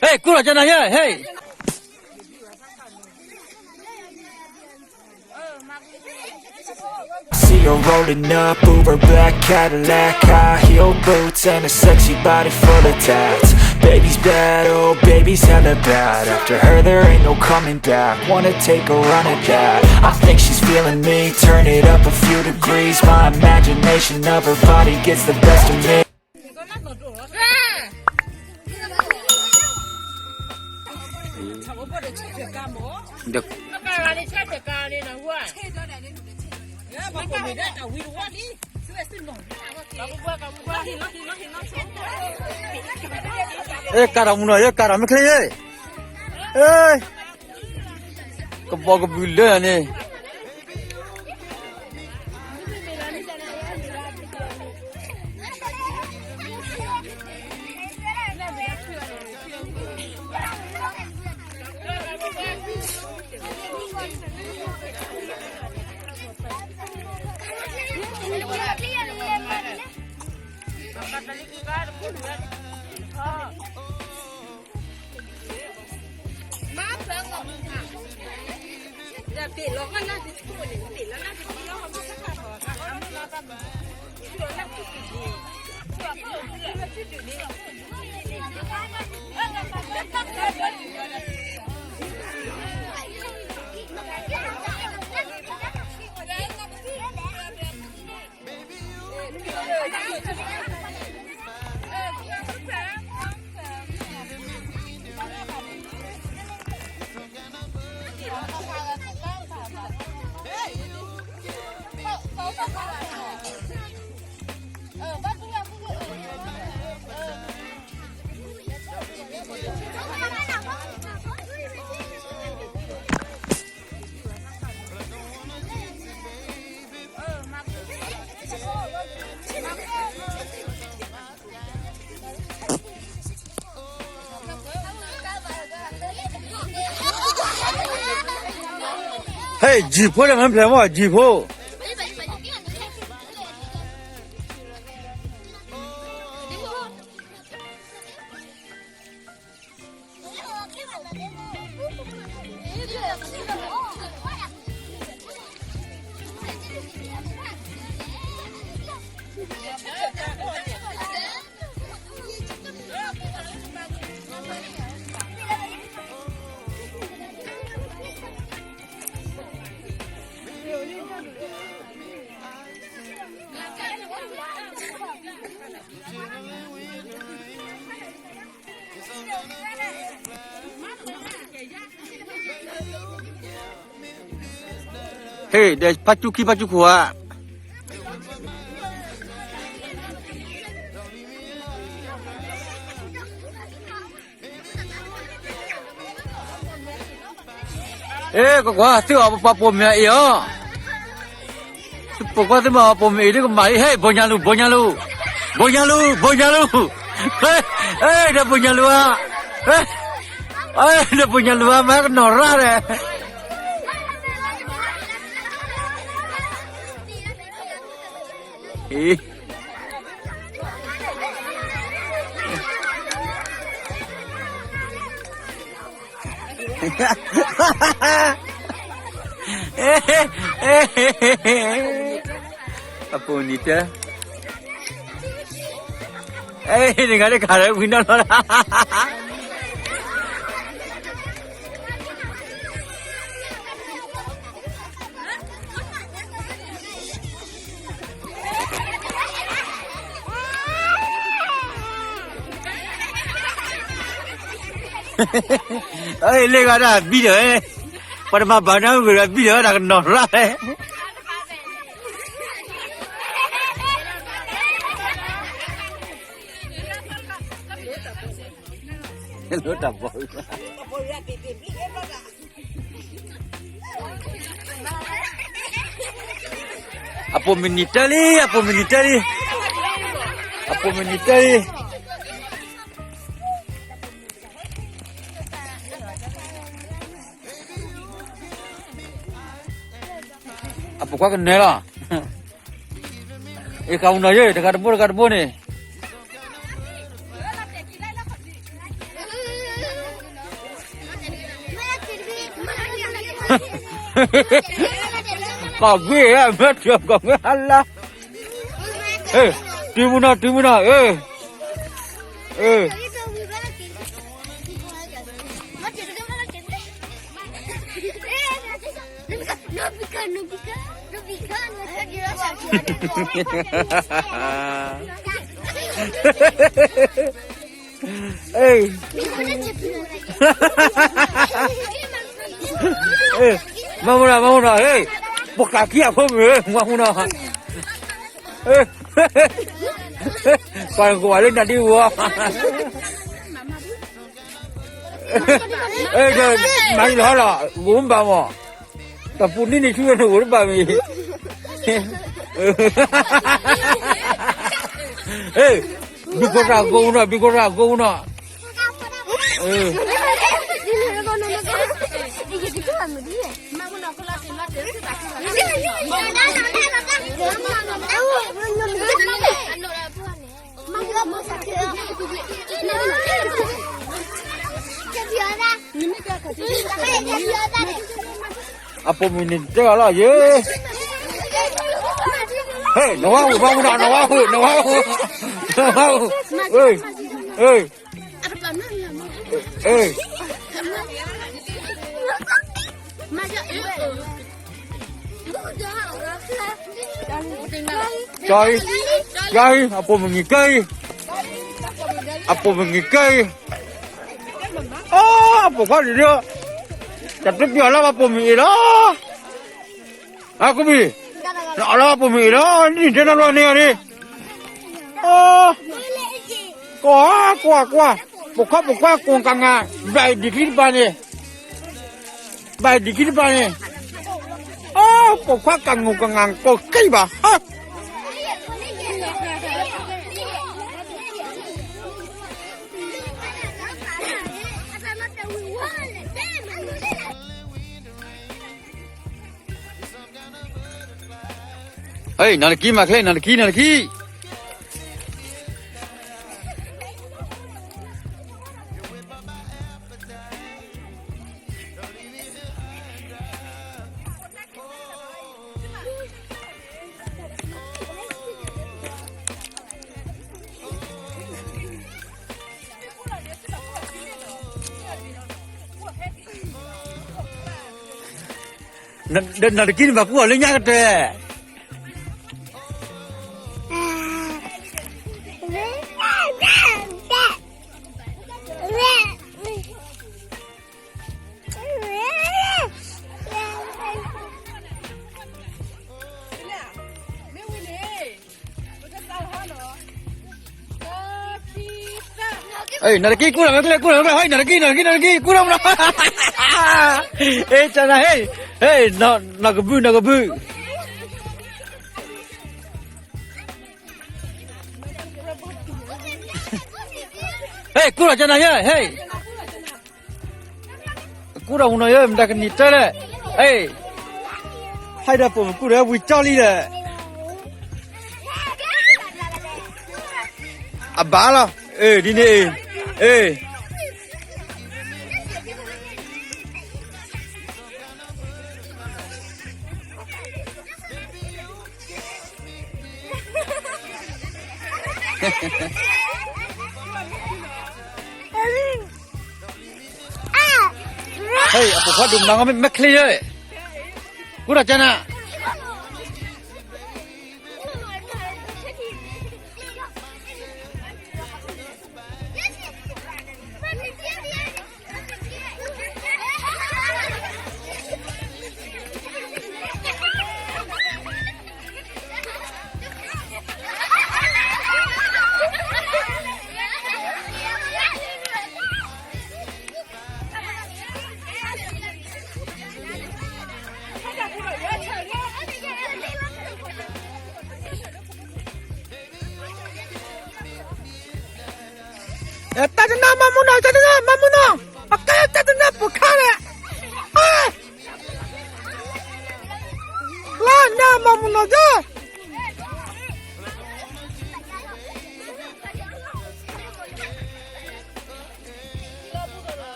ဟဲ ကူၣ်လီၤကနၤယဲ ဟဲ See her rolling up, Uber black Cadillac, high heel boots and a sexy body full of tats. Baby's bad, oh baby's hella bad. After her there ain't no coming back. Wanna take a run at that. I think she's feeling me. Turn it up a few degrees. My imagination of her body gets the best of me. Ê, ကးထီၣ်မူနီၤ ယဲကးထီၣ်မ့ၢ်ချ့ယဲ, ကဘီကဘုးလၢာ်န့ၣ်. ဟဲ ယံၤဖိဒီးမ့ၢ်ဖျဲၣ်မ့ၢ် ယံၤဖိ. ဟ့ၣ် ဒီးဖးကၠူခံဖးကၠူခိၣ်ဧါ. အ့ ကွၢ်ကွၢ် သုအီၣ်ပပှၤပိာ်မုၣ်အအံၤအီၤ, သုပိာ်ခွါသုမၤအီၣ်ပိာ်မုၣ်အံၤ ဒ်ကမၤအံၤ ဟဲ ဘိညါလူၤ ဘိညါလူၤ, ဘိညါလူၤ ဘိညါလူၤ, ဟဲ ဒီးဘိညါလူၤဧါ, ဟဲ ဒီးဘိညါလူၤဧါ မၤကနီၤရၣ်ဒီး အံၤ အပူၤနံၤတဲ, အဲ နဂၤတခါလၢဝံၤနီၢ်နီၢ်လၢ အ့ လ့ၣ်ဂၤဒၣ်ဘံၣ်ဒီး, ပှၤတမၤဘၣ်နၤဂ့ၤဒီးဘံၣ်ဒီး တၢ်ကနီၤရၣ်လဲၣ်. လိတၢ်ဘီ အပိာ်မုၣ်နံၤတဲလံ, အပိာ်မုၣ်နံၤတဲလံ, အပိာ်မုၣ်နံၤတဲလံ. အပိာ်ခွါကနဲလီၤ. အ့ၣ် ကးမူနီၤယဲ တဂၤတဘိ တဂၤတဘိန့ၣ် ကီၢ်ကွ့ၢ်ဧၢ မ့ၢ်ထံၣ်ကီၢ်ကွ့ၢ်ဟါလၢ်, တုၤမုၢ်နီၤ တုၤမုၢ်နီၤ အ့ၣ်, အ့ၣ်, မၤမူနီၤ မၤမူနီၤ ပိာ်ဃာ်ခံအဖိမုၣ် မၤမူနီၤ, ပှၤကဝၤလၢနၤဒံဝီ မၤလီၤလီၤ ဂိၢ်မဘၣ်မး, တၢ်ပူၤန့ၣ်န့ၣ်ဆူဝဲန့ၣ်အိၣ်တဘၣ်မ့ၢ်, ဘံခိၣ်တၢ်ဂိၢ်နီၤ ဘံခိၣ်တၢ်ဂိၢ်နီၤ, အပိာ်မုၣ်န့ၣ်တဲအီၤလီၤယဲ, ဟဲနဝါဟူး မၤမူနီၤ နဝါဟူး နဝါဟူး နဝါဟူး, အ့ၣ် ကၠီအံၤ ကၠီအံၤ အပိာ်မုၣ်ဂ့ၤကၢအံၤ, အပိာ်မုၣ်ဂ့ၤကၢအံၤ, အပိာ်ခွါဒံးဒံး, တၢ်တပျီၤလၢပှၤပိာ်မုၣ်အံၤလီၤ, အကူမံၤ, နအီၣ်လၢပှၤပိာ်မုၣ်အံၤလီၤ နံၣ်တဲနလီၤန့ၢ်အီၤန့ၣ် ကွၢ်ကွၢ်ကွၢ်, ပိာ်ခွါပိာ်ခွါကိးကငါ, ဘၣ်ဒံးခံတပၤန့ၣ်, ဘၣ်ဒံးခံတပၤန့ၣ်, အိ ပိာ်ခွါကငိၢ်ကငၢ်ကိးကံၢ်ဘၣ်ဟါ နၤတကံမၤချ့ နၤတကံ နၤတကံ. နၤတကံန့ၣ်ဘၣ်ကူအီၤလၢညါကတၢၢ်. နၤတကံ ကူၣ်လီၤမ့ၢ်ကျဲ ကူၣ်လီၤမ့ၢ်ကျဲ ဟဲ နၤတကံ နၤတကံ နၤတကံ ကူၣ်လီၤမ့ၢ်နီၤ. အဲ ကနၤ ဟဲ ဟဲ နီၢ်ကဘုၣ် နီၢ်ကဘုၣ်. ဟဲ ကူၣ်လီၤကနၤယဲ ဟဲ ကူၣ်ဒီးမုၢ်နီၤယဲ မတၤကနံၤတၢ်လဲၣ်. အဲ ဟဲဒီးပိာ်မုၣ်ကူၣ်ဒီးဝံၤကၠီလံဒီး အဘၣ်လီၤ. အ့ ဒ်န့ၣ် အ့ ဟဲ အပိာ်ခွါဒိၣ်မး မ့ၢ်ချ့ယဲ ကူၣ်ဒီးကနၤ. တၢ်တနၢ်မၤမူနီၤ တၢ်တနၢ်မၤမူနီၤ အကဲတၢ်တနၢ်ပိာ်ခါလဲၣ်. လၢနမၤမူနီၤကၢ.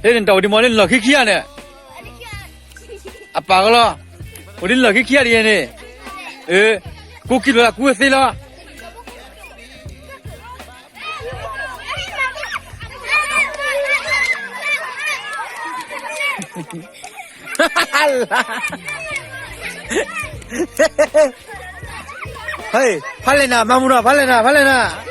ဟ့ၣ်န့ၣ်တၢ်အိၣ်ဒံးမ့ၢ်လၢနလီၢ်ခံခံဂၤန့ၣ်, အပာ်ကလီၤ, အိၣ်ဒံးနလီၢ်ခံခံဂၤဒ်ယဲန့ၣ်, ကူခံလိာ်သးကူသ့လီၤ. ဖးလဲၣ်နၤ မၤမူနီၤ ဖးလဲၣ်နၤ ဖးလဲၣ်နၤ.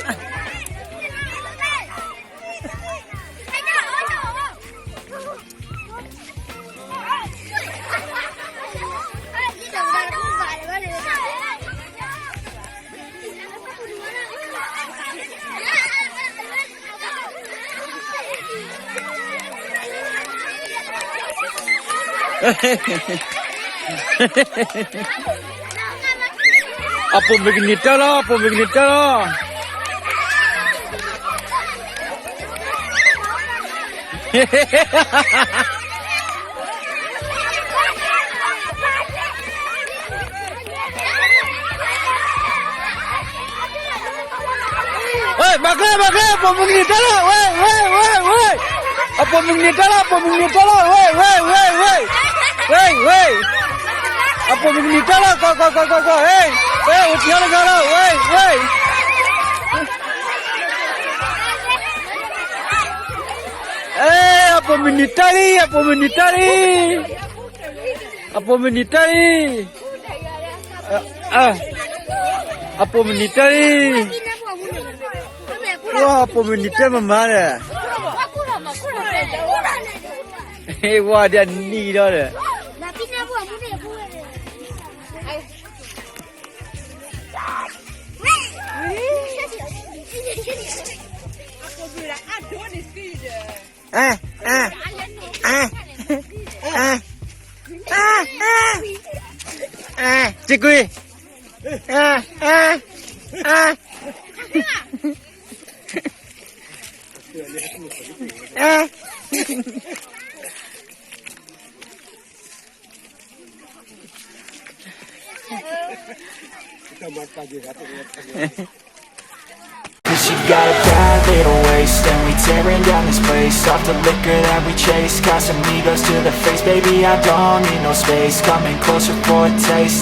အပိာ်မုၣ်ကနံၤတၢ်လီၤ အပိာ်မုၣ်ကနံၤတၢ်လီၤ. ဝဲ ဘၣ်ကျဲ ဘၣ်ကျဲ အပိာ်မုၣ်ကနံၤတၢ်လီၤ ဝဲ ဝဲ ဝဲ ဝဲ, အပိာ်မုၣ်ကနံၤတၢ်လီၤ အပိာ်မုၣ်ကနံၤတၢ်လီၤ ဝဲ ဝဲ ဝဲ ဝဲ, ဝဲ ဝဲ, အပိာ်မုၣ်ကနံၤတၢ်လီၤ ကီၢ်ကီၢ်ကီၢ်ကီၢ်ကီၢ် ဟဲ ဝဲ အိၣ်ထံအီၤတဂၤလီၤ ဝဲ ဝဲ. အပိာ်မုၣ်နံၤတၢ်လံ အပိာ်မုၣ်နံၤတၢ်လံ, အပိာ်မုၣ်နံၤတၢ်လံ, အပိာ်မုၣ်နံၤတၢ်လံ, အပိာ်မုၣ်နံၤတၢ်မမါဒီး, ဝဲဒၣ်နံၤဒီးဒီး စ့ကွံာ်, She got a bad little waist and we tearing down this place. Off the liquor that we chase, Casamigos to the face. Baby, I don't need no space. Coming closer for a taste.